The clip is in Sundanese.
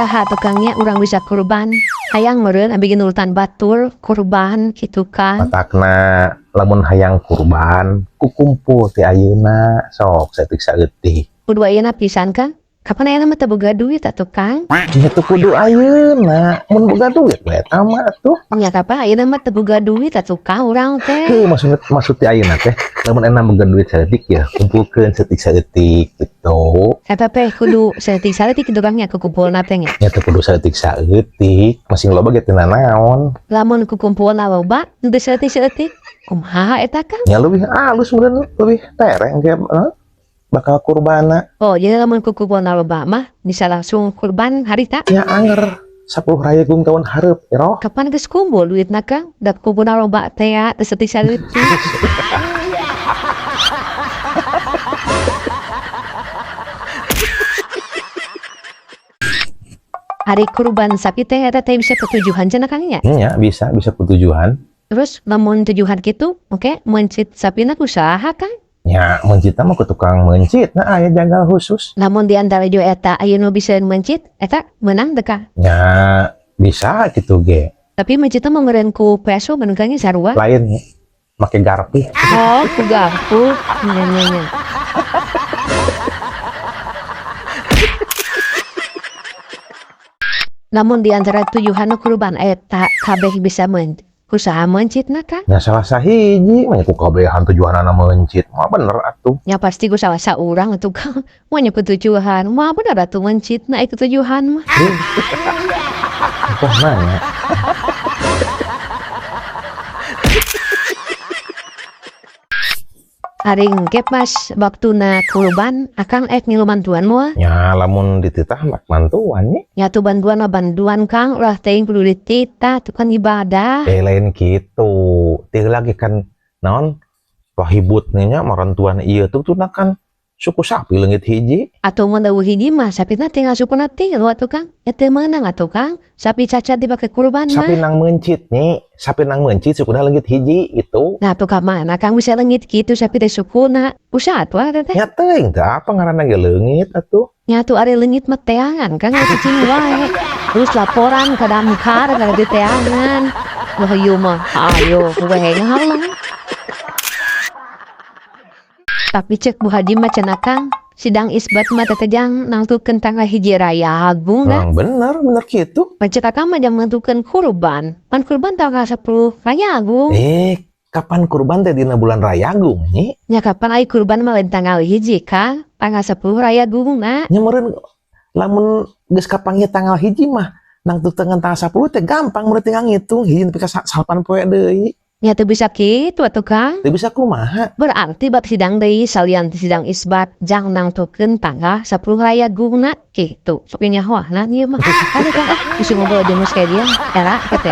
Iraha tukangnya urang bisa kurban. Hayang meureun abi ge nurutan batur kurban kitu kan. Matakna lamun hayang kurban kukumpul ti ayeuna sok saeutik saeutik. Kudu ayeuna pisan Kang. Kapan ayeuna mah teu boga duit atuh Kang? Nya teu kudu ayeuna, mun boga duit we eta mah atuh. Nya kapan ayeuna mah teu boga duit atuh Kang urang teh. Heuh, maksud maksud ti ayeuna teh lamun enak boga duit saeutik ya kumpulkeun saeutik saeutik gitu. Eta teh kudu saeutik saeutik kitu Kang nya kukumpulna teh nya. Nya teu kudu saeutik saeutik, masing loba ge teu nanaon. Lamun kukumpulna loba teu saeutik saeutik kumaha eta Kang? Nya leuwih alus meureun leuwih tereng ge bakal kurbana. Oh, jadi lamun kukumpulna loba mah bisa langsung kurban harita. Nya anger 10 Rayagung tahun hareup Iroh. Kapan geus kumpul duitna Kang? Da kumpulna loba teh ya, teu saeutik saeutik. Hari kurban sapi teh eta teh bisa ketujuhan cenah Kang nya. Nya bisa bisa kutujuhan. Terus lamun tujuhan kitu, oke, meuncit sapina ku saha Kang? Nya meuncitna mah ku tukang meuncit, nah aya jagal khusus. Lamun di antara jo eta aya nu bisa meuncit, eta meunang teu Kang? Nya bisa kitu ge. Tapi meuncitna mah meureun ku peso meureun Kang nya sarua. Lain make garpu. Oh, ku garpu. Nya nya nya. Lamun di antara tujuhan nu kurban eta kabeh bisa kusaha meuncitna Kang? Nya salah sahiji mah nya ku kabehan tujuanana meuncit. Mah bener atuh. Nya pasti ku salah saurang atuh Kang. Mah nya ku tujuhan. Mah bener atuh meuncitna aya tujuhan mah. Tah nanya. Ari engke pas waktuna kurban akang ek ngilu mantuan moal? Nya lamun dititah mah mantuan nya. Nya atuh bantuan mah bantuan Kang, ulah teuing kudu dititah tuh kan ibadah. Eh lain kitu. Teu lagi kan naon pahibut nya marantuan ieu tuh tuna kan suku sapi leungit hiji. Atuh mun eueuh hiji mah sapina tinggal sukuna tilu atuh Kang. Ya teu meunang atuh Kang, sapi cacat dipake kurban mah. Sapi nang meuncit nyi, sapi nang meuncit sukuna leungit hiji gitu. Nah atuh ka mana Kang bisa leungit kitu sapi teh sukuna. Usaha atuh eta teh. Nya teuing teh apa ngaranna ge leungit atuh. Nya atuh ari leungit mah teangan Kang cicing wae. Terus laporan ka damkar ka di teangan. Wah ieu mah ayo we ngahalang. Tapi cek Bu Haji mah cenah Kang, sidang isbat mah teh jang nangtukeun tanggal hiji Rayagung dah. Memang bener, bener kitu. Pan cek akang mah jang nangtukeun kurban. Pan kurban tanggal 10 Rayagung. Kapan kurban teh dina bulan Rayagung nyi? Nya kapan ai kurban mah lain tanggal hiji Kang, tanggal 10 Rayagung na. Nya meureun lamun geus kapanggih tanggal hiji mah nangtukeun tanggal 10 teh gampang meureun tinggal ngitung hiji nepi ka 8 poe deui. Nya teu bisa kitu atuh Kang. Teu bisa kumaha? Berarti bab sidang deui salian ti sidang isbat jang nangtukeun tanggal 10 Rayagungna kitu. Sok nyahoahna ieu mah. Aduh Kang, ah bisi ngobrol jeung geus kayak dia era kitu.